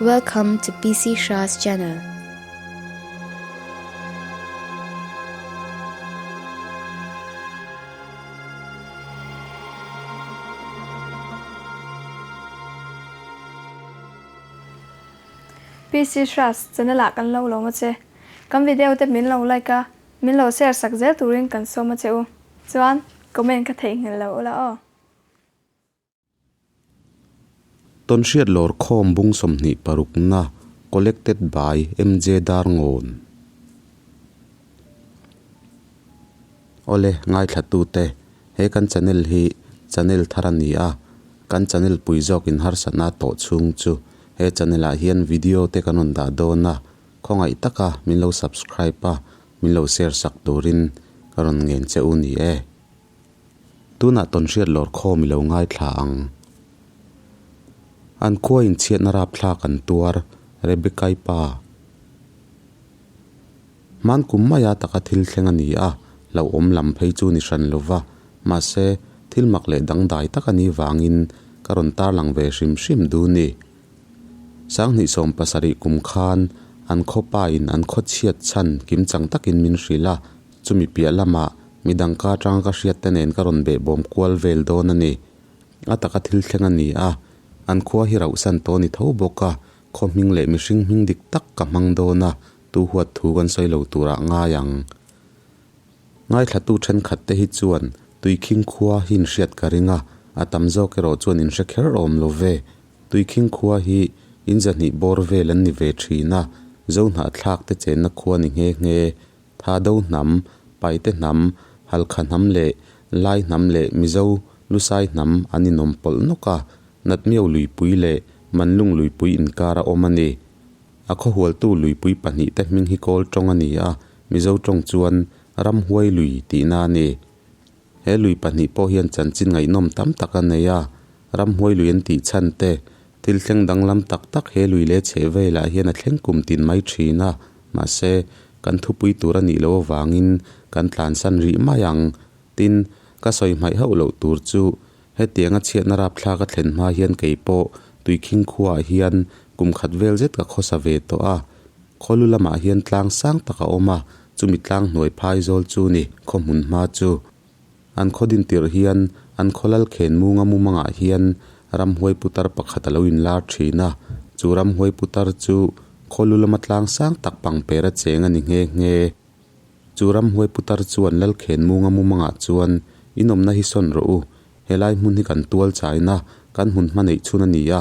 Welcome to PC Shah's channel. PC Shah's channel ah kan lo lawm a che. Kan video te min lo like a, min lo share sak zel turin kan sawm a che u. Chuan comment ka theihnghilh lo ula aw. Tawnhriat lawr khawm bung 26 na Collected by MJ Darngawn. Awle ngaithla tute he kan channel hi channel thar a ni a, kan channel pui zawkin harsatna tawh chhung chu he channel ah hian video te kan rawn dah dawn a, khawngaih taka min lo subscribe a min lo share sak turin ka rawn ngen che u ni e. Tunah tawnhriat lawr khawm i lo ngaithla ang. An khua inchhiatna rapthlak an tuar, Rebecca-i pa. Hman kum maia taka thil thleng a ni a, hlauhawm lam phei chu ni hran lova, mahse, thil mak leh dangdai tak a nih vangin ka rawn tarlang ve hrim hrim duh ni. 2070 kum khan an khaw pain an khaw chhiat chhan kimchang takin min hrilh a, chumi piah lamah midang ka atanga ka hriat te nen ka rawn behbawm kual vel dawn a ni. A taka thil thleng a ni a, an khua hi rauhsan tawh a ni tho bawk a, khaw hming leh mihring hming dik tak ka hmang dawn a, tu huat thu kan sawi lo turah ngai ang. Ngaithlatu thenkhat te hi chuan Tuikhing khua hi inhriat ka ring a, a tam zawk erawh chuan inhre kher awm lo ve. Tuikhing khua hi in zahnih bawr vel an ni ve thin a, Zohnahthlak te chenna khua ni nghe nghe, Thado hnam, Paite hnam, Halkha hnam leh Lai hnam leh Mizo Lusai hnam an inawm pawlh nawk a, Natmiau luipui leh Manlung luipui inkar a awm a ni. A khawhualtu luipui pahnihte hming hi kawl tawng a ni a, Mizo tawng chuan Ramhuai lui tihna a ni. He lui pahnih pawh hian chanchin ngaihnawm tam tak a nei a, Ramhuai lui an tih chhan te, thil thleng danglam tak tak he lui leh chheh velah hian a thleng kum tin mai thin a, mahse, kan thupui tur a nih loh avangin kan tlansan rih mai ang. Tin, ka sawi hmaih hauh loh tur chu Hetianga chhiatna rapthlak a thlen hma hian kei pawh Tuikhing khuaah hian kum khat vel zet ka khawsa ve tawh a. Khawlu lamah hian tlang sang tak a awm a, chumi tlang hnuai phai zawl chu ni khaw hmun hma chu. An khaw din tirh hian an khaw lal khen munga mumangah hian ramhuai putar pakhat a lo inlar thin a, chu ramhuai putar chu khawlu lama tlang sang tak pangper a cheng a ni nghe nghe. Chu ramhuai putar chuan Lalkhen Munga mumangah chuan, In awmna hi sawn rawh u. Helai hmun hi kan tual chaina, kan hmun hma neih chhun a ni a.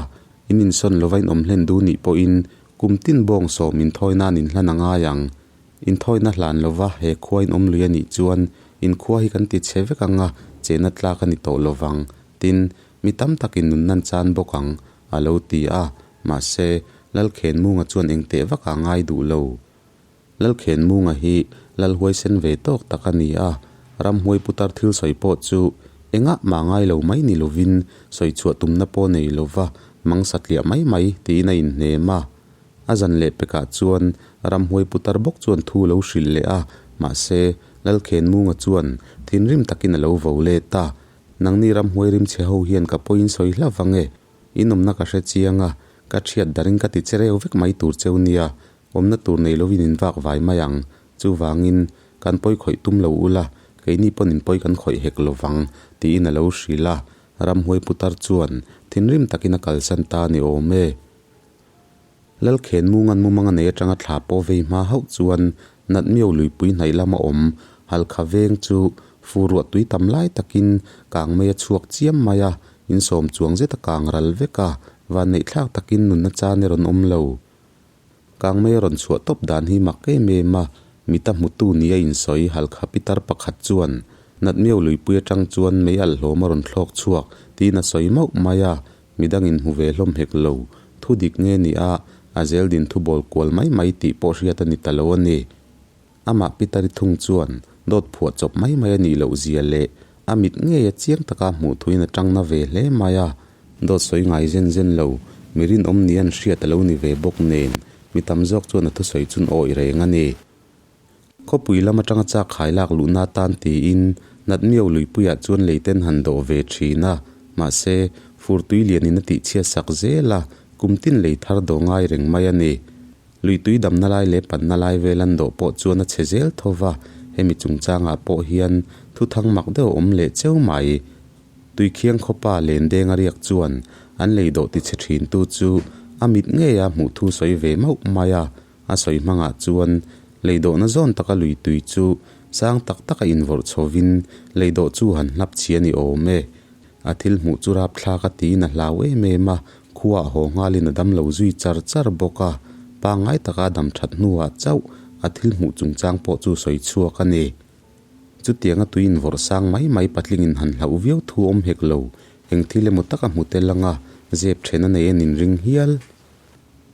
In insawn lova in awm hlen duh nih pawhin kum tin bawng sawm inthawina an inhlan a ngai ang. Inthawina hlan lova he khua in awm lui a nih chuan in khua hi kan ti chhe vek ang a, chehna tlak a ni tawh lovang. Tin, mi tam takin nunnan chan bawk ang, a lo ti a. Mahse, Lalkhen Munga chuan engteh vakah a ngai duh lo. Lalkhenmunga hi lal huaisen ve tawk tak a ni a, ramhuai putar thil sawi pawh chu engah mah ngai lo mai ni lovin sawi chhuah tumna pawh nei lova mang satliah mai mai tiin a inhnem a. A zan leh pekah chuan ramhuai putar bawk chuan thu lo hrilh leh a, mahse Lalkhenmunga chuan thinrim takin a lo vo let a, Nangni ramhuai rimchhe ho hian ka pawhin sawi hlauh vang e, in awmna ka hre chiang a, ka thiat darin ka ti che reu vek mai tur cheu nia, Awmna tur nei lovin in vak vai mai ang. Chuvangin, kan pawi khawih tum lo ula, keini pawn in pawi kan khawih hek lovang, tiin a lo hrilh a. Ramhuai putar chuan thinrim takin a kalsan ta a ni awm e. Lalkhen Mungan mumang a nei atanga thla pawh vei hma hauh chuan Natmiau luipui hnaih lama awm Halkha veng chu fur ruah tui tam lai takin kang mei a chhuak chiam mai a, insawm chuang zet a kang ral vek a, vanneihthlak takin nunna chan e rawn awm lo. Kangmei a rawn chhuah tawp dan hi mak em em a, mita hmutu nia insawi Halkha pitar pakhat chuan Natmiau luipui atang chuan mei alh hlawm a rawn thlawk chhuak tiin a sawi mauh mai a, midang inhmu ve hlawm hek lo. Thu dik nge ni a, a zel din thu bawl kual mai mai tih pawh hriat a ni ta lo a ni. Amah pitari thung chuan dawt phuah chawp mai mai a nih loh zia leh a mit ngei a chiang taka hmuh thuin a tang na ve hle mai a, dawt sawi ngai zen zen lo, mi rinawm ni an hriat a lo ni ve bawk nen, mi tam zawk chuan a thusawi chun awih reng a ni. Khawpui lam atanga chak khai lak luhna atan tiin Natmiau luipuiah chuan leiten han dawh ve thin a, mahse, fur tui lianin a tihchhiat sak zel a. Kum tin lei thar dawh ngai reng mai a ni. Lui tui damna lai leh panna lai vel an dawh pawh chuan a chhe zel tho va, hemi chungchangah pawh hian thuthang mak deuh a awm leh cheu mai. Tuikhiang khawpa lendeng a riak chuan an lei dawh tichhe thintu chu a mit ngeia hmuh thu sawi ve mauh mai a, a sawi hmangah chuan lei dawhna zawn taka lui tui chu sang tak taka invawrh chhovin lei dawh chu han hlap chhi a ni awm e. A thil hmuh chu rapthlak a tiin a hlau em em a, khuaah haw nghalin a dam lo zui char char bawk a, pangngai taka a dam that hnuah chauh a thil hmuh chungchang pawh chu sawi chhuak a ni. Chutianga tui invawrh sang mai mai patlingin han hlauh viau thu awm hek lo, eng thil emaw taka hmu tel anga zep then a nei a nin ring hial.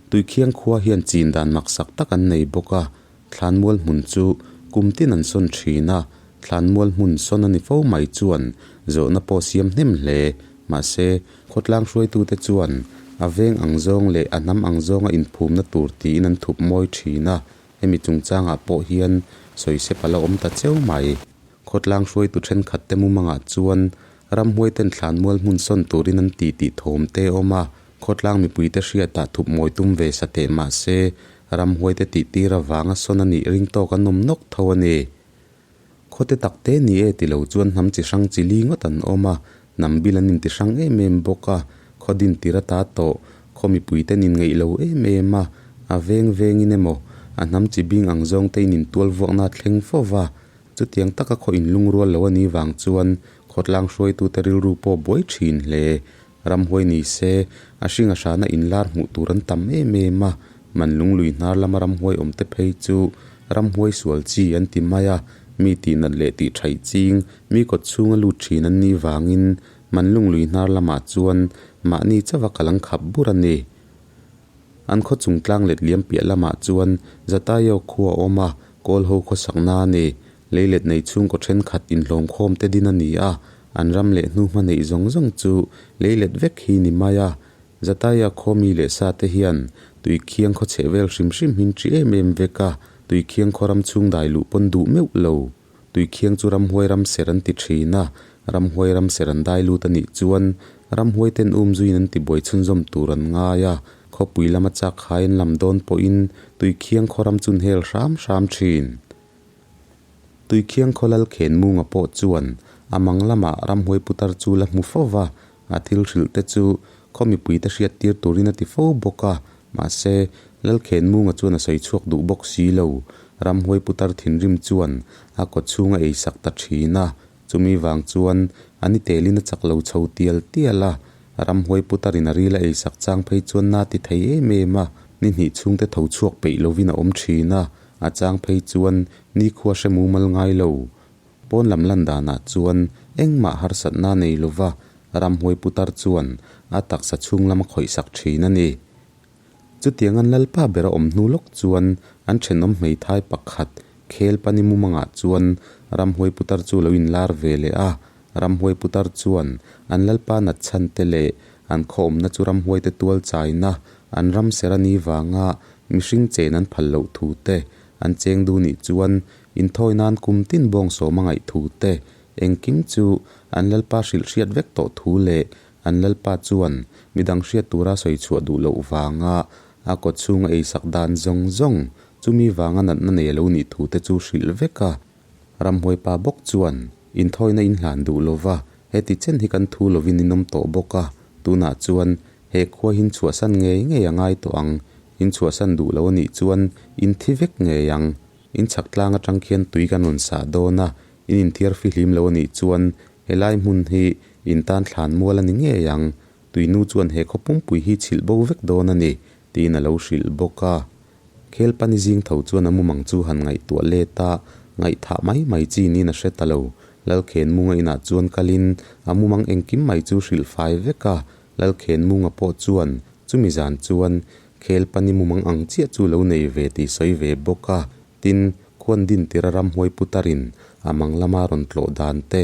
Tuikhiang khua hian chin dan maksak tak an nei bawk a, Thlanmual hmun chu kum tin an sawn thin a, thlanmual hmun sawn a ni fo mai chuan zawhna pawh siam hnem hle. Mahse, khawtlang hruaitute chuan a veng ang zawng leh a hnam ang zawnga inphumna tur tiin an thup mawi thin a, hemi chungchangah pawh hian sawisep a la awm ta cheu mai. Khawtlang hruaitu thenkhat te mumangah chuan ramhuaiten thlanmual hmun sawn turin an ti tih thawm te a awm a, Khawtlang mipuite hriatah thup mawi tum ve sa teh mah se, ramhuaite tih tir avanga sawn a nih ring tawk an awm nawk tho a ni. Khawte takte ni e ti lo chuan hnam chi hrang chi li ngawt an awm a, hnam bil an inti hrang em em bawk a, khaw din tir ata tawh khaw mipuiten inngeih lo em em a, a veng vengin emaw a hnam chi bing ang zawngte in intual vuakna a thleng fo va, chutiang taka khaw inlungrual lo a nih vang chuan khawtlang hruaitute rilru pawh buai thin hle. Ramhuai ni se, a hring a hrana inlar hmuh tur an tam em em a, Manlung lui hnar lama ramhuai awm te phei chu ramhuai sual chi an ti mai a, mi tihnat leh tih thaih ching, mi kawt chhunga lut thin an nih vangin Manlung lui hnar lamah chuan mahni chauha kal an khap bur a ni. An khaw chung tlang let liam piah lamah chuan Zataio khua a awm a, Kawl ho khawsakna a ni. Leilet nei chhungkaw thenkhat inhlawmkhawm te din a ni a, an ram leh hnu hma neih zawng zawng chu leilet vek hi ni mai a. Zataia khaw mi leh sa te hian Tuikhiang khaw chheh vel hrim hrim hin ṭi em em vek a, Tuikhiang khaw ram chhung dai luh pawn duh meuh lo. Tuikhiang chu ramhuai ram ser an ti ṭhin a, ramhuai ram ser an dai lut a nih chuan ramhuai ten um zuiin an tibuai chhunzawm tur an ngai a, khawpui lama chak khai an lam dawn pawhin Tuikhiang khaw ram chun hel hram hram ṭhin. Tuikhiang khaw lal Khenmunga pawh chuan a mang lamah ramhuai putar chu la hmu fo va, a thil hrilh te chu khaw mipuite hriat tir turin a ti fo bawk a, mahse lal Khenmunga chuan a sawi chhuak duh bawk si lo. Ramhuai putar thinrim chuan a kaw chhung a eisak ta thin a, chumi vang chuan a ni telin a chak lo chho tial tial a, Ramhuai putarin a ril a eisak chang phei chuan na ti thei em em a, ni hnih chhungte tho chhuak peih lovin a awm thin a, a chang phei chuan nikhua hre mumal ngai lo. Pawn lam lan danah chuan engmah harsatna nei lova ramhuai putar chuan a taksa chhung lam a khawihsak thin a ni. Chutiang an lalpa ber a awm hnu lawk chuan an thenawm hmeithai pakhat khel pani mumangah chuan ramhuai putar chu lo inlar ve leh a, ramhuai putar chuan an lalpa nat chhan te leh an khawmna chu ramhuaite tual chaina an ram ser a ni vanga mihring chen an phal loh thu te, an cheng duh nih chuan inthawi nan kum tin bawng sawm a ngaih thu te, engkim chu an lalpa hrilh hriat vek tawh thu leh An lalpa chuan midang hriat tura sawi chhuah duh loh vanga a kaw chhung a eisak dan zawng zawng chumi vanga natna nei a lo nih thu te chu hrilh vek a. Ramhuai pa bawk chuan inthawina in hlan duh lova heti chen hi kan thu lovin in awm tawh bawk a, tunah chuan he khua hi in chhuahsan ngei ngei a ngai tawh ang, in chhuahsan duh lo a nih chuan in thi vek ngei ang, in chhak tlang atang khian tui kan rawn sah dawn a, in inthiar fihlim lo a nih chuan Helai hmun hi in tan thlan mual a ni ngei ang, tuinu chuan he khaw pumpui hi chhilh bo vek dawn a ni, tiin a lo hrilh bawk a. Khelpani zing tho chuan a mumang chu han ngaihtuah let a, ngaihthah mai mai chi niin a hre ta lo. Lalkhenmunga inah chuan kalin a mumang engkim mai chu hrilh fai vek a, Lalkhenmunga pawh chuan chumi zan chuan Khelpani mumang ang chiah chu lo nei ve tih sawi ve bawk a. Tin, khuan din tira ramhuai putarin a mang lama rawn tlawh dan te,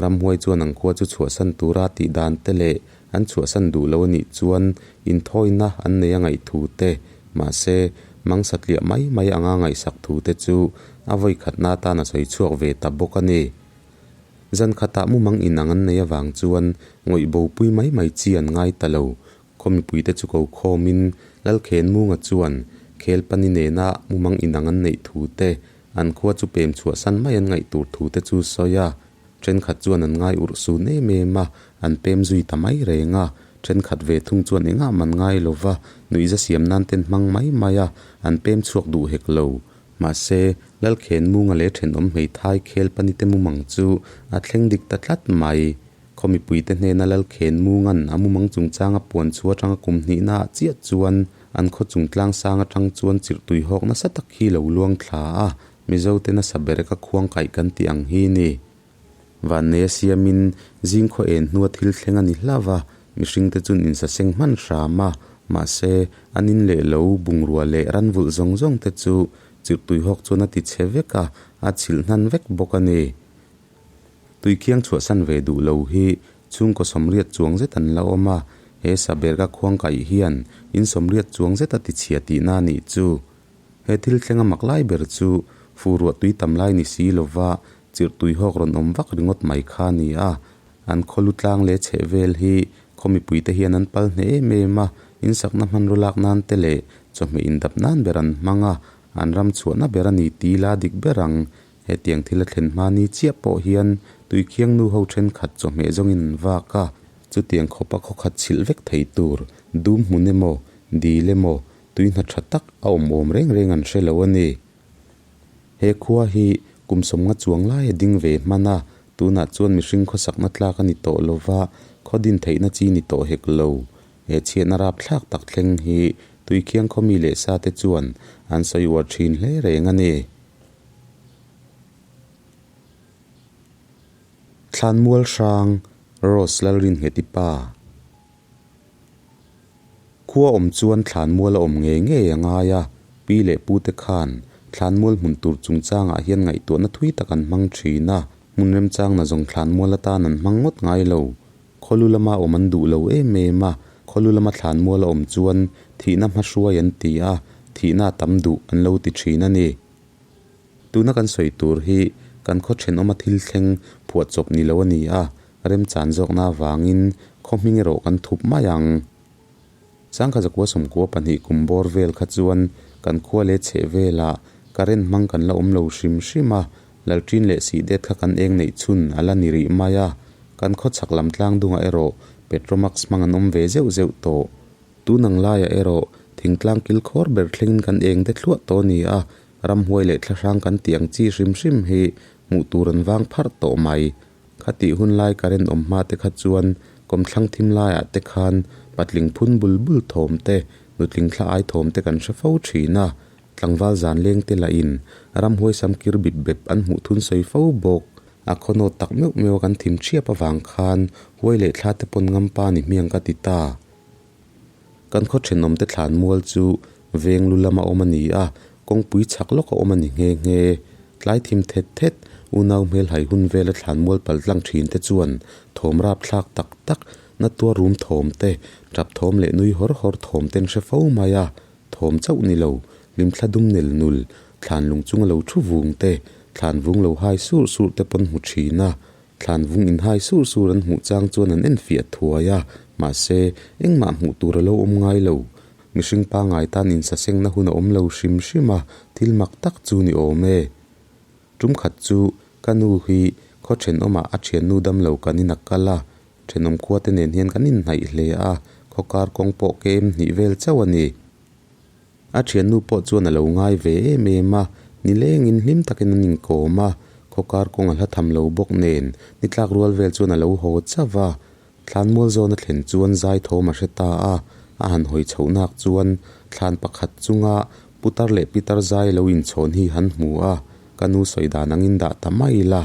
ramhuai chuan an khua chu chhuahsan tura tih dan te leh an chhuahsan duh lo a nih chuan inthawina an nei a ngaih thu te, mahse, mang satliah mai mai anga ngaihsak thu te chu a vawi khatna atan a sawi chhuak ve ta bawk a ni. Zan khatah mumang inang an nei avang chuan ngawih bopui mai mai chi an ngai ta lo. Khaw mipuite chu ko khawmin Lalkhenmunga chuan Khelpani nena mumang inang an neih thu te, an khua chu pem chhuahsan mai an ngaih tur thu te chu sawi a. Thenkhat chuan an ngai urh sun em em a, an pem zui ta mai reng a. Thenkhat ve thung chuan engah man ngai lo va, nuihza siam nan ten hmang mai mai a, an pem chhuak duh hek lo. Mahse, Lalkhenmunga leh thenawm hmeithai Khelpani te mumang chu a thleng dik ta tlat mai. Khaw mipuite hnena Lalkhenmunga'n a mumang chungchanga puan chhu atanga kum hnihnaah chiah chuan an khaw chung tlang sang atang chuan chirhtui hawk nasa tak hi lo luang thla a, Mizote nasa bereka khuang kaih kan tih ang hi ni. Vanneia siamin zing khaw en hnua thil thleng a ni hlauh va, mihringte chuan insaseng hman hram a, mahse, an in leh lo bungrua leh ranvulh zawng zawng te chu chirhtui hawk chuan a ti chhe vek a, a chhilh hnan vek bawk a ni. Tuikhiang chhuahsan ve duh lo hi chhungkaw sawmriat chuang zet an la awm a, he saberga khuang kaih hian in sawmriat chuang zet a ti chhia tihna a nih chu. He thil thleng a mak lai ber chu fu ruah tui tam lai ni si lova chirh tui hawk rawn awm vak ringawt mai kha a ni a. An khaw lu tlang leh chheh vel hi khaw mipuite hian an pal hneh em em a, insakna hmanraw lak nan te leh chawhmeh indap nan ber an hmang a, an ram chhuahna ber a ni ti la dik ber ang. Hetiang thil a thlen hma ni chiah pawh hian tuikhiang nu ho thenkhat chawhmeh zawngin an vak a, chutiang khawpa khawkhat chhilh vek thei tur dum hmun emaw, dil emaw, tui hna tha tak a awm awm reng reng an hre lo a ni. He khua hi kum sawmnga chuang lai a ding ve hman a, tunah chuan mihring khawsakna tlak a ni tawh lo va, khaw din theihna chi ni tawh hek lo. He chhiatna rapthlak tak thleng hi Tuikhiang khaw mi leh sa te chuan an sawi uar thin hle reng a ni. Thlanmual hrang Rose Lalringheti pa. Khua awm chuan thlanmual a awm ngei ngei a ngai a, pi leh pute khan thlanmual hmun tur chungchangah hian ngaihtuahna thui tak an hmang thin a, hmun remchangna zawng thlanmual atan an hmang ngawt ngai lo. Khawlu lama awm an duh lo em em a, khawlu lama thlanmual a awm chuan thihna hmahruai an ti a, thihna a tam duh an lo ti thin a ni. Tuna kan sawi tur hi kan khaw thenawma thil thleng phuahchawp ni lo a ni a, remchan zawkna avangin khaw hming erawh kan thup mai ang. Sangkha zakua sawmkua pahnih kum bawr vel kha chuan kan khua leh chheh velah current hmang kan la awm lo hrim hrim a, lalṭin leh sih det kha kan eng neih chhun a la ni rih mai a, kan khaw chhak lam tlang dungah erawh Petromax hmang an awm ve zeuh zeuh tawh. Tun ang laiah erawh thingtlang kil khawr ber thlengin kan eng te thluah tawh a ni a, ramhuai leh thlahrang kan tih ang chi hrim hrim hi hmuh tur an vang pharh tawh mai. Khatih hun lai current awm hma te kha chuan kawmthlang thim laiah te khan patling phun bul bul thawm te, nutling thla ai thawm te kan hre fo thin a, tlangval zan leng te lahin ramhuai sam kir bip bep an hmuh thun sawi fo bawk. A khawnawt tak meuh meuh a kan thim thiap avang khan huai leh thla te pawn ngampa ni hmiang ka ti ta. Kan khaw thenawmte thlan mual chu veng lu lama awm a ni a, kawngpui chhak lawk a awm a ni nghe nghe. Tlai thim thet thet, unau hmel hai hun vela thlan mual pal tlang thin te chuan thawm rap thlak tak tak, na tuar rum thawm te, tap thawm leh nui hawr hawr thawm ten hre fo mai a, thawm chauh ni lo, hlimthla dum nel nul, thlan lung chunga lo thu vung te, thlan vung lo hai sur sur te pawn hmu thin a. Thlan vung inhai sur sur an hmuh chang chuan an enfiah thuai a, mahse, engmah hmuh tur a lo awm ngai lo. Mihring pangngai tan insasengna hun a awm lo hrim hrim a, thil mak tak chu ni awm e. Tum khat chu ka nu hi khaw thenawmah a thiannu dam lo kan in a kal a, thenawm khua te nen hian kan inhnaih hle a, khaw kar kawng pawh kem hnih vel chauh a ni. A thiannu pawh chuan a lo ngai ve em em a, nilengin hlim takin an inkawm a, khawkar kawng a hla tham lo bawk nen ni tlak rual vel chuan a lo haw chauh a. Thlanmual zawn a thlen chuan zai thawm a hre ta a, a han hawi chhoh nak chuan thlan pakhat chunga putar leh pitar zai lo inchhawn hi han hmu a, ka nu sawi dan angin dah ta mai la.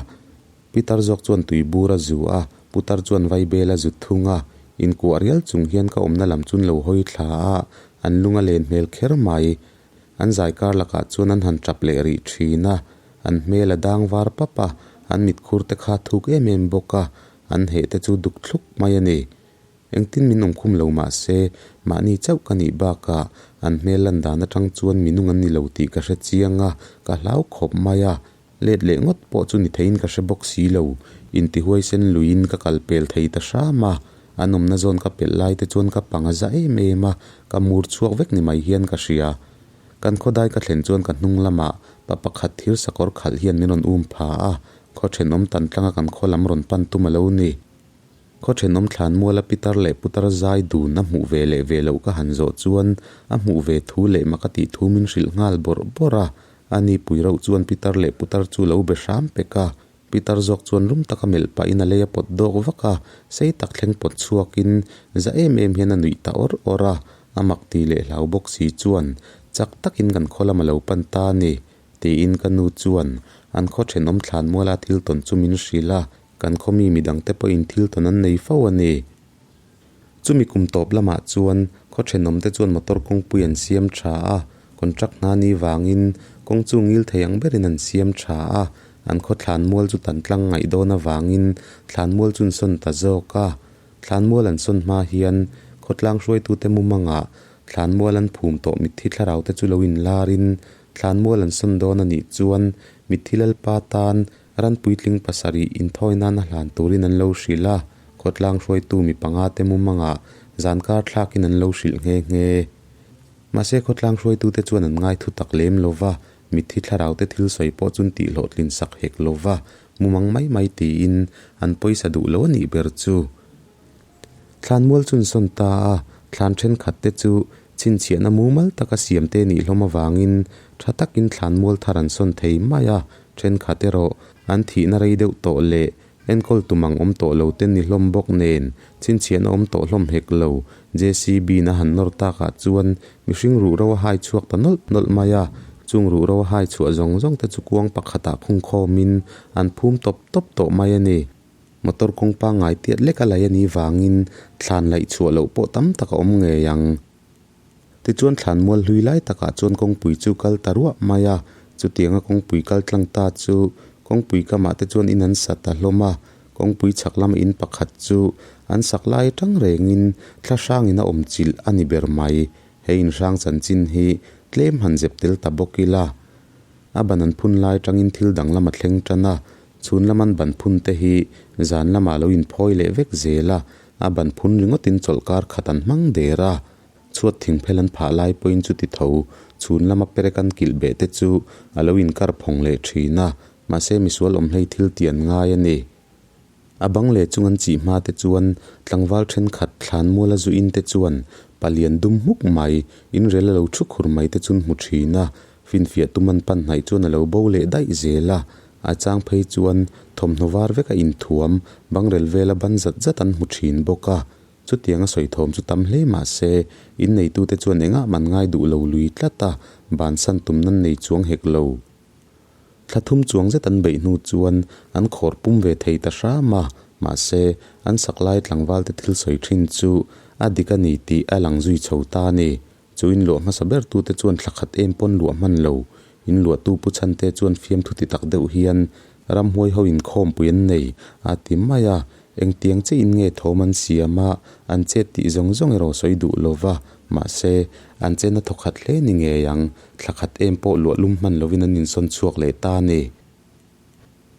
Pitar zawk chuan tui bur a zu a, putar chuan vaibel a zu thung a, inkuah rial chung hian ka awmna lam chun lo hawi thla a, an lung a len hmel kher mai. An zai kar lakah chuan an han tap leh rih thin a, an hmel a dang var pap a, an mitkhur te kha thuk em em bawk a, an heh te chu duk thluk mai a ni. Engtin min awm khum lo mah se, mahni chauh ka nih bakah an hmel lan dan atang chuan minung an ni lo tih ka hre chiang a, ka hlau khawp mai a. Let leh ngawt pawh chu ni theiin ka hre bawk si lo, intihuaisen luiin ka kal pel thei ta hram a. An awmna zawn ka pelh lai te chuan ka pang a za em em a, ka mur chhuak vek ni mai hian ka hria. Kan khawdai ka thlen chuan ka hnung lamah pa pakhat thir sakawr khalh hian min rawn um pha a, khaw thenawm tan tlanga kan khaw lam rawn pan tum a lo ni. Khaw thenawm thlan muala pitar leh putar zai dun a hmuh ve leh ve loh ka han zawh chuan a hmuh ve thu leh mak a tih thu min hrilh nghal bawrh bawrh a, ani pui rauh chuan pitar leh putar chu lo be hram pek a. Pitar zawk chuan rum taka melh pahin a lei a pawt dawk vak a, sei tak thleng pawt chhuakin za em em hian a nuih ta awr awr a, a mak ti leh hlau bawk si chuan chak takin kan khaw lam a lo pan ta a ni, tiin ka nu chuan an khaw thenawm thlan muala thil tawn chu min hrilh a, kan khaw mi midangte pawhin thil tawn an nei fo a ni. Chumi kum tawp lamah chuan khaw thenawmte chuan motor kawngpui an siam tha a, contract hna ni vangin kawng chu ngil thei ang berin an siam tha a, an khaw thlanmual chu tan tlang ngaih dawn avangin thlanmual chu an sawn ta zawk a. Thlanmual an sawn hma hian khawtlang hruaitute mumangah thlanmual an phum tawh mitthi thlaraute chu lo inlarin thlanmual an sawn dawn a nih chuan mitthi lalpa tan Ran puitling pasarih inthawi nana hlan turin an lo hrilh a, khawtlang hruaitu mi panga te mumangah zan kar thlakin an lo hrilh nghe nghe. Mahse khawtlang hruaitute chuan an ngai thu tak lem lo va, mitthi thlarau te thil sawi pawh chun tih hlawhtlin sak hek lo va, mumang mai mai tiin an pawisa duh lo a nih ber chu. Thlanmual chun sawn ta a, thlan thenkhat te chu chhinchhiahna mumal taka siam te nih hlawm avangin tha takin thlanmual thar an sawn thei mai a, thenkhat erawh an thihna rei deuh tawh leh enkawl tum ang awm tawh lo te ni hlawm bawk nen chhinchhiahna awm tawh hlawm hek lo. JCB in a han nawr takah chuan mihring ruhro a hai chhuak ta nawlh nawlh mai a, chung ruhro a hai chhuah zawng zawng te chu kuang pakhatah khungkhawmin an phum tawp tawp tawh mai a ni. Motor kawng pangngai tiat lek a laih a nih vangin thlan laih chhuah loh pawh tam tak a awm ngei ang. Tichuan thlan mual hlui lai takah chuan kawngpui chu kal ta ruah mai a, chutianga kawngpui kal tlang ta chu kawngpui kamah te chuan in an sa ta hlawm a, kawngpui chhak lama in pakhat chu an sak lai atang rengin thla hrangin a awm chilh a ni ber mai. He in hrang chanchin hi tlem han zep tel ta bawk ila. A ban an phun lai atangin thil danglam a thleng tan a, Chhun laman ban phun te hi zan lamah lo inphawi leh vek zel a, a ban phun ringawtin chawlhkar khat an hmang der a. Chhuat thingphel an phah lai pawhin chuti tho chhun lama perek an kilh beh te chu a lo inkar phawng leh thin a, mahse misual awm hlei thil tih an ngai a ni. A bang leh chung an chih hma te chuan tlangval thenkhat thlan muala zu in te chuan palian dum hmuk mai, inrel a lo thu khur mai te chun hmu thin a, Finfiah tum an pan hnaih chuan a lo bo leh daih zel a, a chang phei chuan thawmhnaw var vek a inthuam, bangrel vela ban zat zat an hmu thin bawk a. Chutiang a sawi thawm chu tam hle mah se, inneitute chuan engah man ngai duh lo lui tlat a, bansan tum nan nei chuang hek lo. Thla thum chuang zet an beih hnu chuan an khawr pum ve thei ta hram a, mahse, an sak lai tlangvalte thil sawi thin chu a dik a ni tih a lang zui chho ta a ni. Chu in luah hmasa ber tute chuan thla khat em pawn luah hman lo. In luahtu Pu Chhante chuan fiamthu ti tak deuh hian ramhuai ho inkhawmpui an nei a ti mai a, engtiang che in nge thawm an siam a, an chet tih zawng zawng erawh sawi duh lo va, mahse, an chena thaw khat hle ni ngei ang, thla khat em pawh luah lum hman lovin an insawn chhuak leh ta a ni.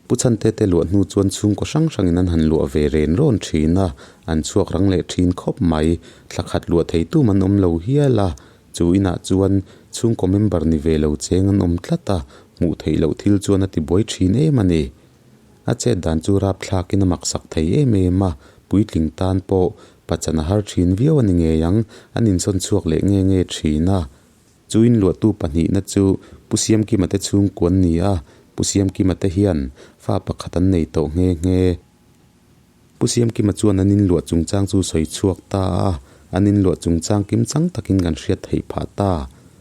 Pu Chhante te luah hnu chuan chhungkaw hrang hrangin an han luah ve ren rawn thin a, an chhuak rang leh thin khawp mai. Thla khat luah thei tum an awm lo hial a, chu inah chuan chhungkaw member ni ve lo cheng an awm tlat a, hmuh theih loh thil chuan a ti buai thin em a ni. A chet dan chu rapthlakin a maksak thei em em a, puitling tan pawh pachan a har thin viau a ni ngei ang, an insawn chhuak leh nge nge thin a. Chu inluahtu pahnihna chu Pu Siamkima te chhungkua an ni a, Pu Siamkima te hian fa pakhat an nei tawh nghe nghe. Pu Siamkima chuan an inluah chungchang chu sawi chhuak ta a, an inluah chungchang kim chang takin kan hriat theih phah ta.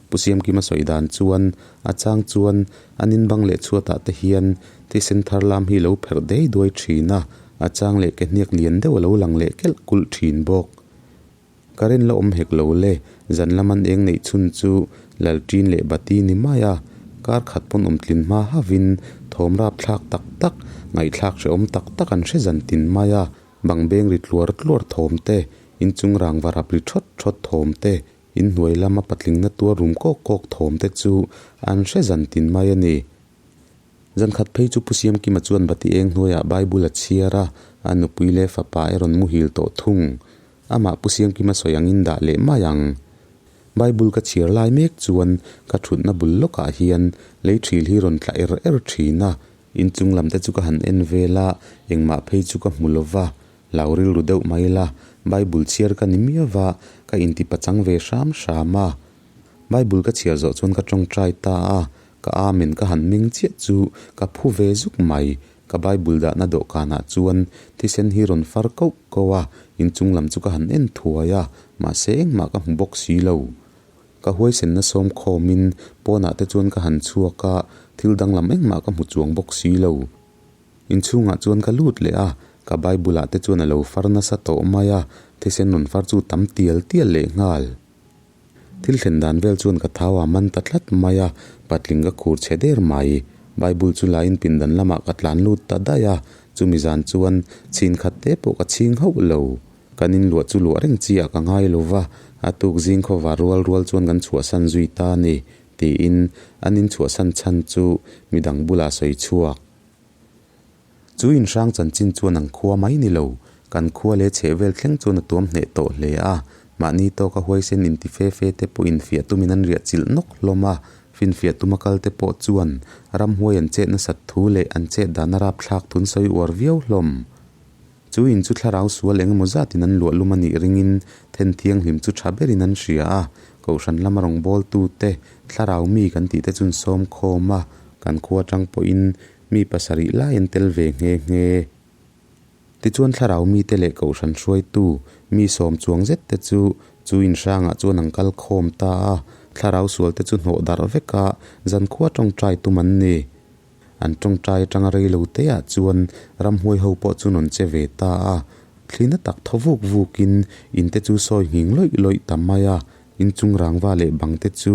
Pu Siamkima sawi dan chuan a chang chuan an inbang leh chhuatah te hian thisen thar lam hi lo pherh dei duai thin a, a chang leh ke hniak lian deuh a lo lang leh kelh kulh thin bawk. Ka rin la awm hek lo le, zan lam an eng neih chhun chu Lalṭin leh Bati ni mai a, kar khat pawn awm tlin hma havin thawm rap thlak tak tak, ngaihthlak hrehawm tak tak an hre zan tin mai a, bang beng ri tluar tluar thawm te, inchung rangva rap ri thawt thawt thawm te, inhnuai lama patlingna tuar rum kawk kawk thawm te chu an hre zan tin mai a ni. Zan khat phei chu Pu Siamkima chuan Bati eng hnuaiah Bible a chhiar a, a nupui leh fapa e rawn muhil tawh thung. Amah Pu Siamkima sawi angin dah leh mai ang. Bible ka chhiar lai mek chuan ka thutna bul lawkah hian lei thil hi rawn tla er er thin a, inchung lam te chu ka han en vel a, engmah phei chu ka hmu lo va, hlau rilru deuh mai la, Bible chhiar ka ni miau va, ka inti pachang ve hram hram a. Bible ka chhiar zawh chuan ka tawngtai ta a, ka Amen ka han meng chiah chu ka phu ve zuk mai, Ka Bible dahna dawhkanah chuan thisen hi rawn far koh koh a, inchung lam chu ka han en thuai a, mahse engmah ka hmu bawk si lo. Ka huaisenna sawm khawmin pawnah te chuan ka han chhuak a, thil danglam engmah ka hmu chuang bawk si lo. Inchhungah chuan ka lut leh a, ka Bible ah te chuan a lo far nasa tawh mai a, thisen rawn far chu tam tial tial leh nghal. Thil thlen dan vel chuan ka thau a man ta tlat mai a, patling ka khur chhe der mai. Bible chu lain pindan lamah ka tlan lut ta daih a, chumi zan chuan chhin khat te pawh ka chhing hauh lo. Kan inluah chu luah reng chi ah ka ngai lo va, a tuk zing khawvar rual rual chuan kan chhuahsan zui ta a ni, tiin an inchhuahsan chhan chu midang bulah sawi chhuak. Chu inhrang chanchin chuan an khua mai ni lo, kan khua leh chheh vel thleng chuan a tuam hneh tawh hle a. Mahni tawka huaisen inti fe fe te pawh infiah tumin an riah chilh nawk hlawm a, finfiah tuma kal te pawh chuan ramhuai an chet nasat thu leh an chet dan a rapthlak thun sawi uar viau hlawm. Chu in chu thlarau sual eng emaw zatin an luah lum a nih ringin then thianghlim chu tha berin an hria a, Kohhran lama rawngbawltu te, thlarau mi kan tih te chun sawm khawm a, kan khua atang pawhin Mi pasarih lai an tel ve nghe nghe. Tichuan thlarau mite leh kohhran hruaitu mi sawm chuang zet te chu chu inhrangah chuan an kal khawm ta a, thlarau sual te chu hnawh darh vek a, zankhua tawngtai tum an ni. An tawngtai atanga rei lo te ah chuan ramhuai ho pawh chu rawn che ve ta a, thlina tak thaw vuk vukin in te chu sawi nghing lawih lawih ta mai a, Inchung rangva leh bang te chu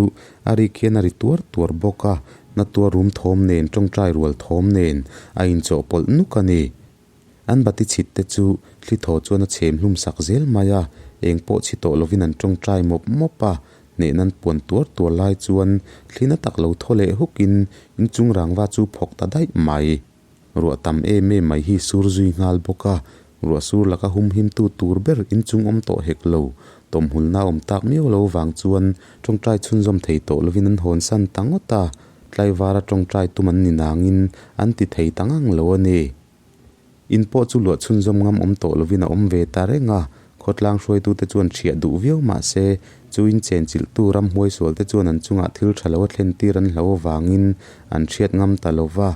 a rik hian a ri tuar tuar bawk a, na tuar rum thawm nen tawngtai rual thawm nen a inchawhpawlh nuk a ni. An bati chhit te chu thli thaw chuan a chhem hlum sak zel mai a, eng pawh chhi tawh lovin an tawngtai mawp mawp a, hnehna an puan tuar tuar lai chuan thli na tak lo thaw leh hukin inchung rangva chu phawk ta daih mai. Ruah tam em em mai hi sur zui nghal bawk a, ruah sur laka humhimtu tur ber inchung awm tawh hek lo. Tawmhulna awm tak miau lo vang chuan tawngtai chhunzawm thei tawh lovin an hawnsan ta ngawt a, tlaivara tawngtai tum an ni nangin an ti thei ta ngang lo a ni. In pawh chu luah chhunzawm ngam awm tawh lovin a awm ve ta reng a, khawtlang hruaitute chuan ṭhiah duh viau mah se, chu inchenchilhtu ramhuai sualte chuan an chungah thil ṭha lo a thlentir an hlo avangin an hriat ngam ta lo va.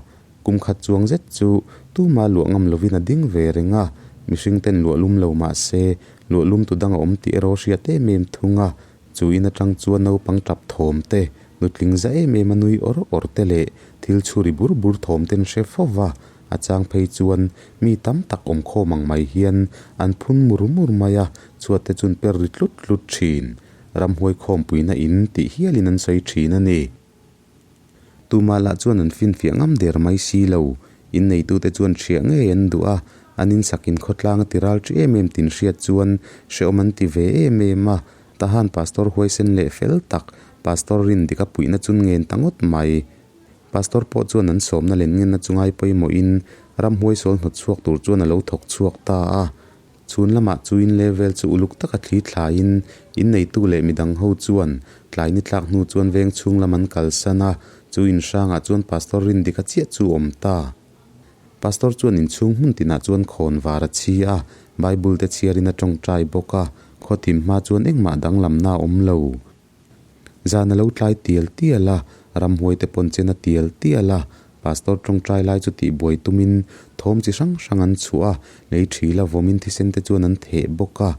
Kum khat chuang zet chu tuma luah ngam lovin a ding ve reng a, mihring ten luah lum lo mah se, luah lum tu dang a awm tih erawh hriat em em thung a, chu in atang chuan naupang tap thawm te, nutling za em em a nui awr awr te leh thil chhuri bur bur thawm ten hre fo va, a chang phei chuan mi tam tak awm khawm ang mai hian an phun mur mur mai a, chhuat te chun per ri tlut tlut thin. Ramhuai khawmpuina in tih hialin an sawi thin a ni. Tumah lah chuan an finfiah ngam der mai si lo. Inneitute chuan hriah ngei an duh a, an insakin khawtlang a ti ral ṭi em em tin hriat chuan hrehawm an ti ve em em a. Tahan Pastor huaisen leh fel tak, Pastor Rindika puihna chu ngen ta ngawt mai. Pastor pawh chuan an sawmna len ngenna chu ngai pawimawhin ramhuai sawl hnawt chhuak tur chuan a lo thawk chhuak ta a. Chhun lamah chu in level chu uluk taka thli thlaiin inneitu leh midang ho chuan tlai ni tlak hnu chuan veng chhung lam an kalsan a, chu in hrangah chuan Pastor Rindika chiah chu awm ta. Pastor chuan inchhung hmun tinah chuan khawn var a chhi a, Bible te chhiarin a tawngtai bawk a, khaw thim hma chuan engmah danglamna a awm lo. Zan a lo tlai tial tial a, ramhuai te pawn chen a tial tial a, Pastor tawngtai lai chu tihbuai tumin thawm chi hrang hrang an chhuah a, lei thila vawmin thisen te chuan an theh bawk a.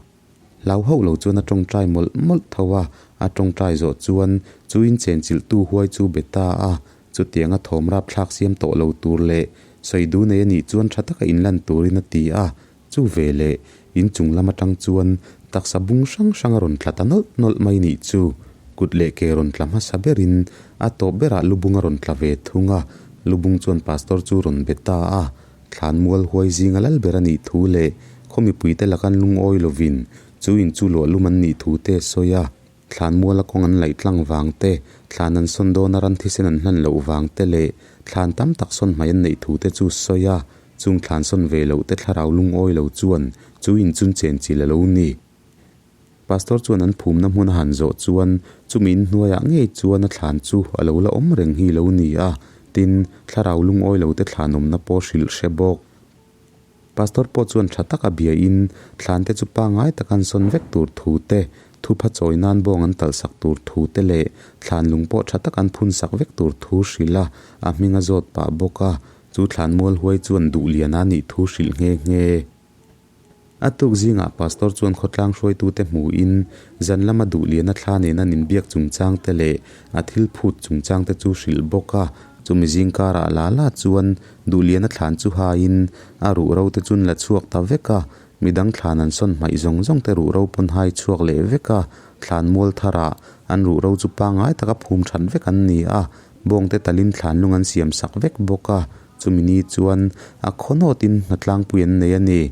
Hlau hauh lo chuan a tawngtai mawlh mawlh tho a, a tawngtai zawh chuan chu inchenchilhtu huai chu be ta a, chutianga thawm rapthlak siam tawh lo tur leh sawi du nei a nih chuan tha taka inlan turin a ti a, Chu ve leh, in chung lam atang chuan taksa bung hrang hrang a rawn tla ta nawlh nawlh mai nih chu. Kut leh ke rawn tla hmasa berin a tawp berah lubung a rawn tla ve thung a, lubung chuan pastor chu rawn be ta a. Thlan mual huai zinga lal ber a nih thu leh khaw mipuite lakan lungawi lovin chu in chu luah lum an nih thu te a sawi a. Thlan muala kawng an laih tlang vang te, thlan an sawn dawna ran thisen an hlan loh vang te leh thlan tam tak sawn hmai an neih thu te chu sawi a, chung thlan sawn ve loh te thlarau lungawi lo chuan chu in chun chen chil a lo ni. Pastor chuan an phumna hmun a han zawh chuan chumi in hnuaiah ngei chuan a thlan chu a lo la awm reng hi lo ni a, tin, thlarau lungawi lo te thlan awmna pawh hrilh hre bawk. Pastor pawh chuan tha taka bia in thlan te chu pangngai taka an sawn vek tur thu te, thupha chawi nan bawng an talh sak tur thu te leh thlan lung pawh tha taka an phun sak vek tur thu hrilh a, a hming a zawt pah bawk a, chu thlan mual huai chuan duh lian a nih thu hrilh nghe nghe. A tuk zingah Pastor chuan khawtlang hruaitute hmuhin zan lama duh lian a thla nen an inbiak chungchang te leh a thil phut chungchang te chu hrilh bawk a. Chumi zing karah la la chuan duh lian a thlan chu haiin a ruh ro te chun la chhuak ta vek a, midang thlan an sawn hmaih zawng zawng te ruh ro pawn hai chhuak leh vek a, thlan mual tharah an ruh ro chu pangngai taka phum that vek an ni a, bawngte talin thlan lung an siam sak vek bawk a. Chumi ni chuan a khawnawtin hnatlangpui an nei a ni.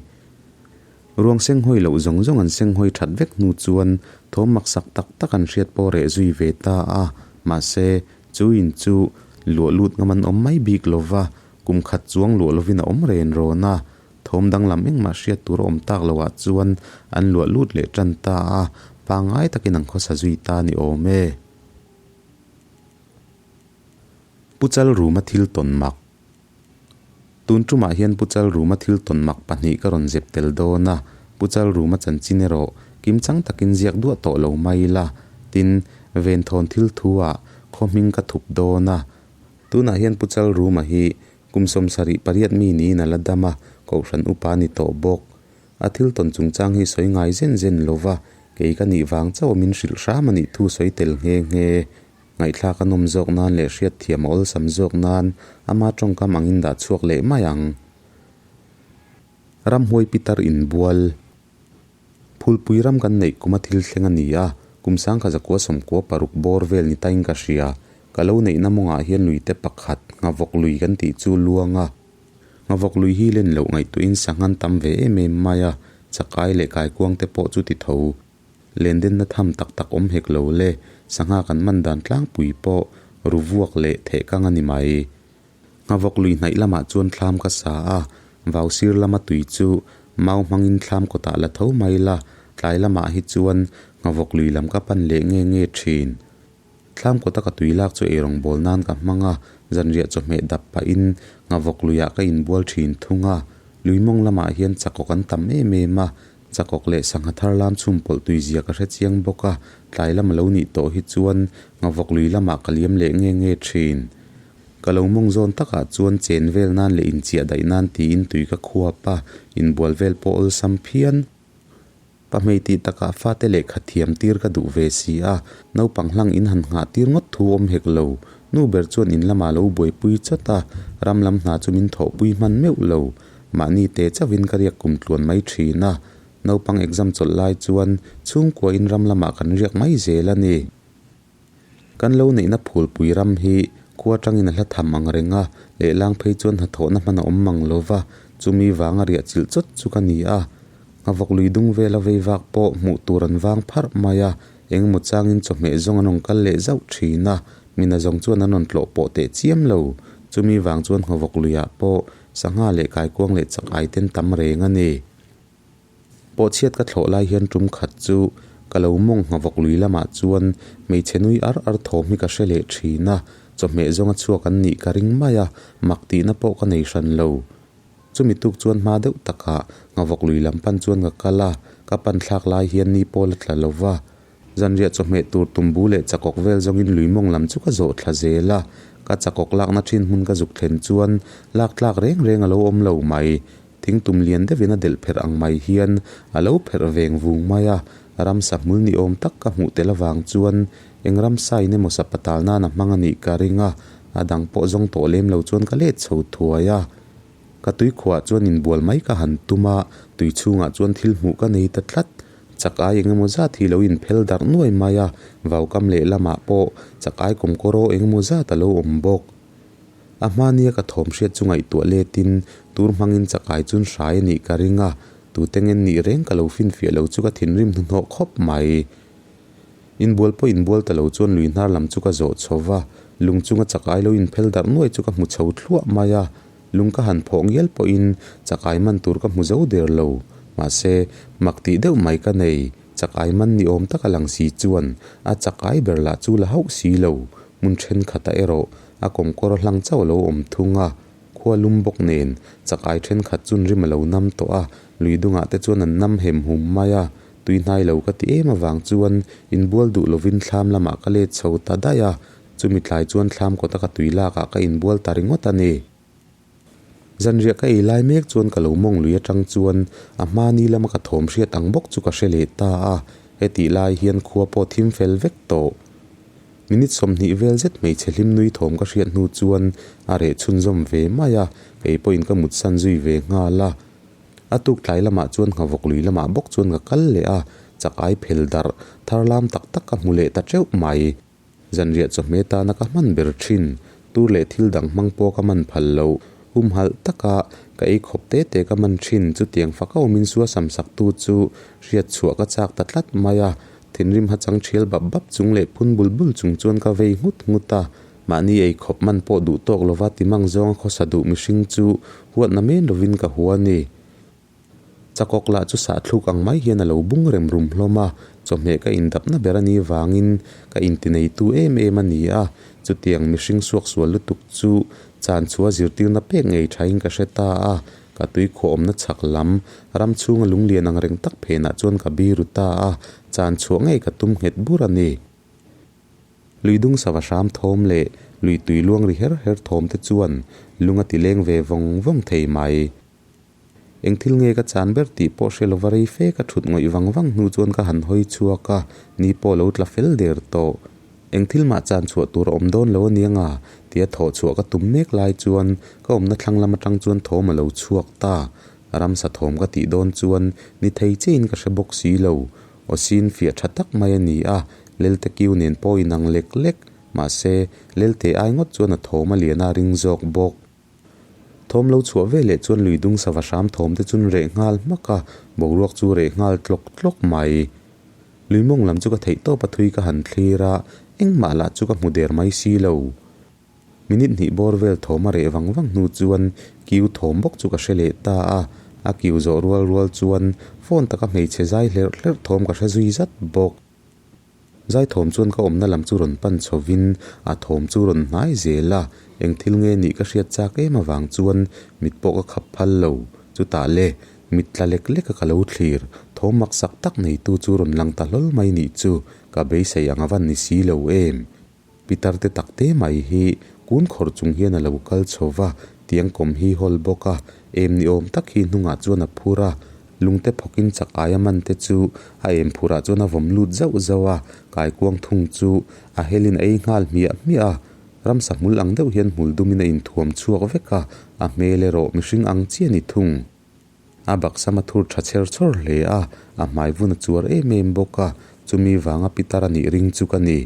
Ruang senghawi loh zawng zawng an senghawi that vek hnu chuan thawm maksak tak tak an hriat pawh reh zui ve ta a. Mahse, chu in chu luah lut ngam an awm mai bik lo va, kum khat chuang luah lovin a awm ren rawn a. Thawm danglam engmah hriat tur a awm tak loah chuan an luah lut leh tan ta a, pangngai takin an khawsa zui ta ni awm e. Pu Chalruma thil tawn mak. Tun tumah hian Pu Chalruma thil tawn mak pahnih ka rawn zep tel dawn a, Pu Chalruma chanchin erawh kimchang takin ziak duah tawh lo mai ila, tin, venthawn thil thu ah khaw hming ka thup dawn a. Tunah hian Pu Chalruma hi kum 78 mi niin a la dam a, Kohhran upa a ni tawh bawk. A thil tawn chungchang hi sawi ngai zen zen lova, kei ka nih vang chauh a min hrilh hram a nih thu sawi tel nghe nghe. Ngaihthlak a nawm zawk nan leh hriatthiam a awlsam zawk nan ama tawngkam angin dah chhuak leh mai ang. Ramhuai pitar inbual. Phulpui ram kan neih kuma thil thleng a ni a, kum sangkha zakua sawmkua paruk bawr vel ni tain ka hria. Ka lo neihna mawngah hian luite pakhat, nghavawk lui kan tih chu luang a. Nghavawk lui hi len loh ngaihtuahin sanghan tam ve em em mai a, chakai leh kaikuang te pawh chu ti tho. Lendenna tham tak tak awm hek lo le, sangha kan man dan tlangpui pawh ru vuak leh theh kang a ni mai. Nghavawk lui hnaih lamah chuan thlam ka sa a, vau sir lama tui chu mau hmangin thlam kawtah la tho mai la, tlai lamah hi chuan nghavawk lui lam ka pan leh nge nge thin. Thlam kawta ka tui lak chu eirawng bawl nan ka hmang a, zanriah chawhmeh dap pahin nghavawk luiah ka inbual thin thung a. Lui mawng lamah hian chakawk an tam em em a, chakawk leh sangha thar lam chhum pawlh tui zia ka hre chiang bawk a, tlai lam a lo nih tawh hi chuan nghavawk lui lamah ka liam leh nge nge thin. Ka lo mawng zawn takah chuan chen vel nan leh inchiah daih nan tiin tui ka khuap a, inbual vel pawh awlsam phian. Pa hmei tih takah fate lehkha thiam tir ka duh ve si a, naupang hlang in han nghah tir ngawt thu awm hek lo. Nu ber chuan in lamah lo buaipui chawt a, ram lam hna chu min thawhpui hman meuh lo. Mahni te chauhin ka riak kum tluan mai thin a, naupang exam chawlh lai chuan chhungkua in ram lamah kan riak mai zel a ni. Kan lo neihna phulpui ram hi khua tangin a hla tham ang reng a, lehlang phei chuan hnathawhna hman a awm mang lo va, chumi vanga riah chilh chawt chu ka ni a. Nghavawk lui dung vela vei vak pawh hmuh tur an vang pharh mai a, engemaw changin chawhmeh zawng an rawn kal leh zauh thin a, mina zawng chuan an rawn tlawh pawh teh chiam lo. Chumi vang chuan nghavawk luiah pawh sangha leh kaikuang leh chak ai ten tam reng a ni. Pawhchhiat ka thlawh lai hian tum khat chu ka lo mawng nghavawk lui lamah chuan hmeichhe nui ar ar thawm hi ka hre leh thin a, chawhmeh zawnga chhuak an nih ka ring mai a, mak tihna pawh ka nei hran lo. Chumi tuk chuan hma deuh takah nghavawk lui lam pan chuan ka kal a, ka pan thlak lai hian ni pawl a tla lo va. Zanriah chawhmeh tur tumbu leh chakawk vel zawngin lui mawng lam chu ka zawh thla zel a, ka chakawk lakna thin hmun ka zuk thlen chuan lak tlak reng reng a lo awm lo mai. Thingtum lian deuhin a delh pherh ang mai hian a lo pherh veng vung mai a, ramsa hmul ni awm tak ka hmuh tel avang chuan eng ramsa in emaw sapa tal nan a hmang a nih ka ring a, a dang pawh zawng tawh lem lo chuan ka let chho thuai a. Ka tui khuah chuan inbual mai ka han tum a, tui chhungah chuan thil hmuh ka nei ta tlat. Chak ai eng emaw zat hi lo inphel darh nuai mai a, vaukam lehlamah pawh chak ai kawmkawr aw eng emaw zat a lo awm bawk. A hmania ka thawm hriat chu ngaihtuah letin tur hmangin chakai chun hrai a nih ka ring a, tute ngen nih reng ka lo finfiah lo chu ka thinrim hnuhnawh khawp mai. Inbual pawh inbual ta lo chuan lui hnar lam chu ka zawh chho va, lung chunga chakai lo inphel darh nuai chu ka hmu chho thluah mai a, lung ka han phawh ngial pawhin chakai man tur ka hmu zo der lo. Mahse, mak tih deuh mai ka nei. Chakai man ni awm tak a lang si chuan a chakai ber lah chu la hauh si lo. Hmun thenkhatah erawh a kawmkawr hlang chauh a lo awm thung a, khua lum bawk nen chakai thenkhat chun rim a lo nam tawh a, lui dungah te chuan an nam hem hum mai a, tui hnai lo ka ti em avang chuan inbual duh lovin thlam lamah ka let chho ta daih a, chumi tlai chuan thlam kawta ka tui lakah ka inbual ta ringawt a ni. Zanriah ka ei lai mek chuan ka lo mawng lui atang chuan a hmani lama ka thawm hriat ang bawk chu ka hre leh ta a, hetih lai hian khua pawh thim fel vek tawh. Minute 20 vel zet hmeichhe hlim nui thawm ka hriat hnu chuan a reh chhunzawm ve mai a, kei pawhin ka mutsan zui ve nghal a. A tuk tlai lamah chuan nghavawk lui lamah bawk chuan ka kal leh a, chak ai phel darh thar lam tak tak ka hmu leh ta teuh mai. Zanriah chawhmeh tana ka hman ber thin, tur leh thil dang hmang pawh ka man phal lo. Humhalh taka ka ei khawp te te ka man thin, chutiang fak a awmin sua sam sak tu chu hriat chhuah ka chak ta tlat mai a. Thinrim hachang thial bap bap chung leh phun bul bul chung chuan ka vei nghut nghut a. Mahni ei khawp man pawh duh tawk lova timang zawnga khawsa duh mihring chu huatna men lovin ka hua a ni. Chakawk lah chu sahthluk ang mai hian a lo bung rem rum hlawm a, chawhmeh ka indapna ber a nih vangin ka intineitu em em a ni a, chutiang mihring suaksual lutuk chu chan chhuah zirtirna pek ngei thain ka hre ta a, ka tuikhuah awmna chhak lam ram chhunga lunglian ang reng tak phenah chuan ka biru ta a, chan chhuah ngei ka tum nghet bur a ni. Lui dung sava hram thawm leh lui tui luang ri her her thawm te chuan lung a ti leng ve vawng vawng thei mai. Eng thil nge ka chan ber tih pawh hre lova rei fe ka thut ngawih vang vang hnu chuan ka han hawi chhuak a, ni pawh lo tla fel der tawh. Eng thil mah chan chhuah tur a awm dawn lo aniang a, tia thawh chhuah ka tum mek lai chuan ka awmna thlang lam atang chuan thawm a lo chhuak ta. Ramsa thawm ka tih dawn chuan ni thei chiahin ka hre bawk si lo. Aw sin fiah tha tak mai a ni a, Lelte kiu nen pawh inang lek lek, mahse Lelte ai ngawt chuan a thawm a lian a ring zawk bawk. Thawm lo chhuah ve leh chuan lui dung sava hram thawm te chun reh nghal hmak a, boruak chu reh nghal tlawk tlawk mai. Lui mawng lam chu ka theih tawp a thui ka han thlir a, engmah lah chu ka hmu der mai si lo. Minute hnih bawr vel thawm a reh vang vang hnu chuan kiu thawm bawk chu ka hre leh ta a, a kiu zawh rual rual chuan phone taka hmeichhe zai hlerh hlerh thawm ka hre zui zat bawk. Zaithawm chuan ka awmna lam chu rawn pan chhovin a thawm chu rawn hnai zel a, eng thil nge nih ka hriat chak em avang chuan mit pawh ka khap phal lo. Chutah le, mit tla lek lek a ka lo thlir, thawm maksak tak neitu chu rawn lang ta hlawl mai nih chu ka beisei ang a van ni si lo em. Pitar te tak te mai hi kun khawr chung hian a lo kal chho va, tiang kawm hi hawl bawk a, em ni awm tak hi hnungah chuan a phur a, lungte phawkin chak aia man te chu a em phurah chuan a vawm lut zauh zauh a, kaikuang thung chu a helin a ei nghal hmiah hmiah a, ramsa hmul ang deuh hian hmul dumin a inthuam chhuak vek a, a hmel erawh mihring ang chiah a ni thung. A baksam a thur tha chher chhawr hle a, a hmai vun a chuar em em bawk a, chumi vanga pitar a nih ring chu ka ni.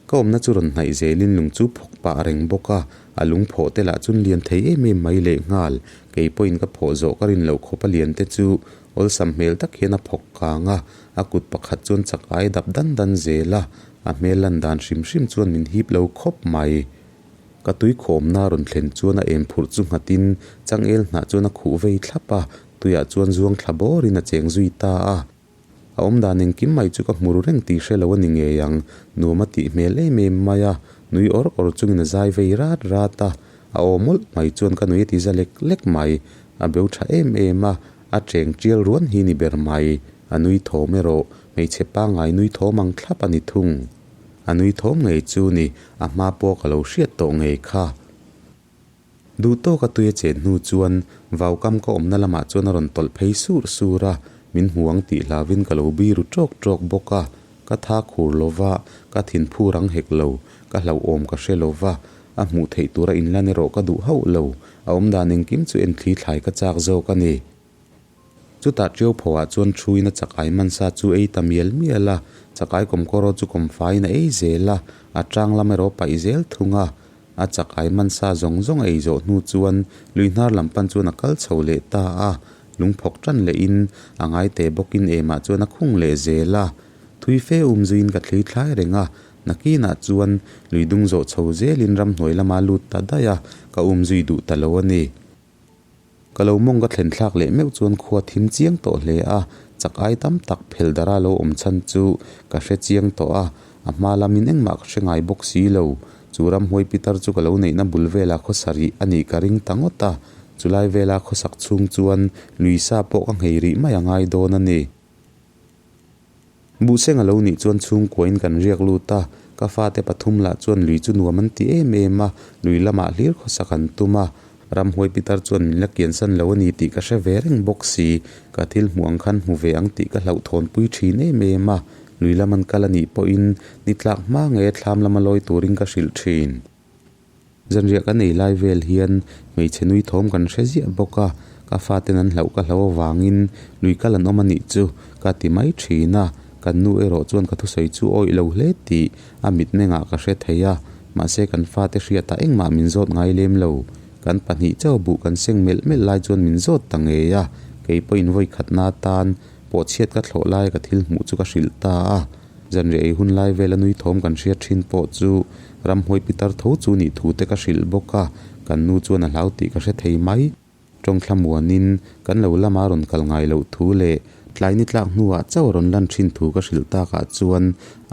Ka awmna chu rawn hnaih zelin lung chu phawk pah reng bawk a, a lung phawh te lah chun lian thei em em mai lehnghal, kei pawhin ka phawh zawh ka rin loh khawp a lian te chu awlsam hmel tak hian a phawk kang a, a kut pakhat chuan chak ai dap dan dan zel a, a hmel lan dan hrim hrim chuan min hip lo khawp mai. Ka tui khawmna rawn thlen chuan a em phurh chu nghatin changel hnah chuan a khuh vei thlap a, tuiah chuan zuang thla bawrin a cheng zui ta a. A awmdan engkim mai chu ka hmu ru reng tih hre lo a ni ngei ang, nuam a tih hmel em em mai a, nui awr awr chungin a zai vei rat rat a, a aw mawlh mai chuan ka nui a ti za lek lek mai, a beu tha em em a, a cheng tial ruan hi ni ber mai, a nui thawm erawh hmeichhe pangngai nui thawm ang thlap a ni thung. A nui thawm ngei chu ni, a hma pawh ka lo hriat tawh ngei kha. Duh tawka tui a chen hnu chuan vaukam ka awmna lamah chuan a rawn tawlh phei sur sur a, min hmu ang tih hlauvin ka lo biru ṭawk ṭawk bawk a. Ka tha khur lo va, ka thin phur ang hek lo, ka hlauhawm ka hre lo va, a hmuh theih tura inlan erawh ka duh hauh lo, a awmdan engkim chu en thli thlai ka chak zawk a ni. Chutah Ṭiau phawah chuan ṭhuin a chakai mansa chu ei ta mial mial a, chakai kawmkawraw chu kawmfaiin a ei zel a, a ṭang lam erawh paih zel thung a. A chakai mansa zawng zawng a ei zawh hnu chuan lui hnar lam pan chuan a kal chho leh ta a, lungphawk ṭan lehin a ngai teh bawkin emah chuan a khung leh zel a. Thui fe um zuiin ka thli thlai reng a, nakinah chuan lui dung zawh chho zelin ramhnuai lama lut ta daih a, ka um zui duh ta lo a ni. Ka lo mawng ka thlen thlak leh meuh chuan khua thim chiang tawh hle a, Chak ai tam tak phel dara lo awm chhan chu ka hre chiang tawh a, a hma lamin engmah ka hre ngai bawk si lo. Chu ramhuai pitar chu ka lo neihna bul velah khawsarih a nih ka ring ta ngawt a, chulai vela khawsak chhung chuan lui sa pawh ka nghei rih mai a ngai dawn a ni. Buhseng a lo nih chuan chhungkuain kan riak lut a, ka fate pathum lah chuan lui chu nuam an ti em em a, lui lamah hlir khawsak an tum a. Ramhuai pitar chuan min la kiansan lo a ni tih ka hre ve reng bawk si, ka thil hmuh ang khan hmu ve ang tih ka hlauhthawnpui thin em em a, lui lam an kal a nih pawhin ni tlak hma nge thlam lama lawi turin ka hrilh thin. Zanriah kan ei lai vel hian hmeichhe nui thawm kan hre ziah bawk a, ka faten an hlauh ka hlauh avangin lui kal an awm a nih chu ka ti mai thin a, kan nu erawh chuan ka thusawi chu awih lo hle tih a mitmengah ka hre thei a, mahse kan fate hriatah engmah min zawt ngai lem lo. Kan pahnih chauh buh kan seng melh melh lai chuan min zawt ta ngei a, kei pawhin vawi khatna atan pawhchhiat ka thlawh laia ka thil hmuh chu ka hrilh ta a. Zanriah ei hun lai vela nui thawm kan hriat thin pawh chu ramhuai pitar tho chu nih thu te ka hrilh bawk a, kan nu chuan a hlau tih ka hre thei mai. Tawng thlamuanin kan lo lama rawn kal ngai loh thu leh tlai ni tlak hnuah chauh a rawn lan thin thu ka hrilh takah chuan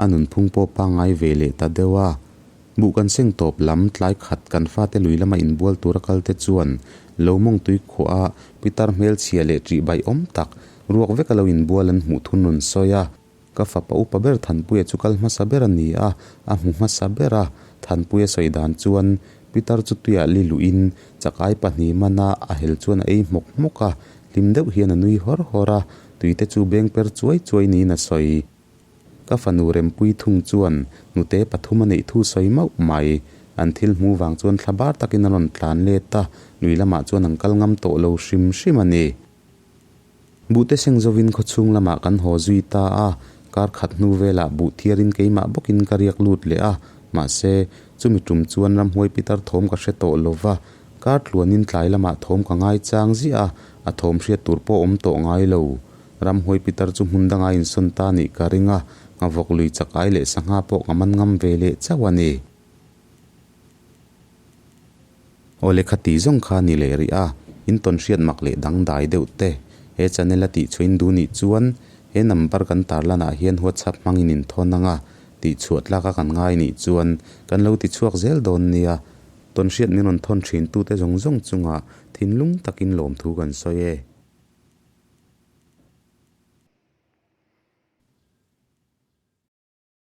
a nunphung pawh pangngai ve leh ta deuh a. Buh kan seng tawp lam tlai khat kan fate lui lama inbual tura kal te chuan lo mawng tui khuah a pitar hmelchhia leh ṭih baih awm tak ruak veka lo inbual an hmuh thun rawn sawi a. Ka fapa upa ber Thanpuia chu kal hmasa ber a ni a, a hmu hmasa ber a. Thanpuia sawi dan chuan Pitar chu tuiah li luhin chakai pahnih mana a hel chuan a ei hmawk hmawk a, hlim deuh hian a nui hawr hawr a, tuite chu beng per chuai chuai niin a sawi. Ka fanu Rempui thung chuan nute pathum a neih thu sawi mauh mai. An thil hmu vang chuan thla bar takin a rawn tlan let a, lui lamah chuan an kal ngam tawh lo hrim hrim a ni. Buhte seng zovin khawchhung lamah kan haw zui ta a, kar khat hnu velah buh thiarin keimah bawkin ka riak lut leh a, mahse, chumi tum chuan ramhuai pitar thawm ka hre tawh lo va, kar tluanin tlai lamah thawm ka ngai chang ziah a, a thawm hriat tur pawh awm tawh ngai lo. Ramhuai pitar chu hmun danga insawn ta nih ka ring a, nghavawk lui chakai leh sangha pawh ka man ngam ve leh chauh a ni. Aw lehkha ti zawng kha ni leh rih a, in tawn hriat mak leh dangdai deuh te. He channel a tih chhuahin duh nih chuan he number kan tarlan ah hian WhatsApp hmangin in thawn ang a, tih chhuah tlak a kan ngai nih chuan kan lo ti chhuak zel dawn nia. Tawn hriat min rawn thawn thin tute zawng zawng chungah thinlung takin lawmthu kan sawi e.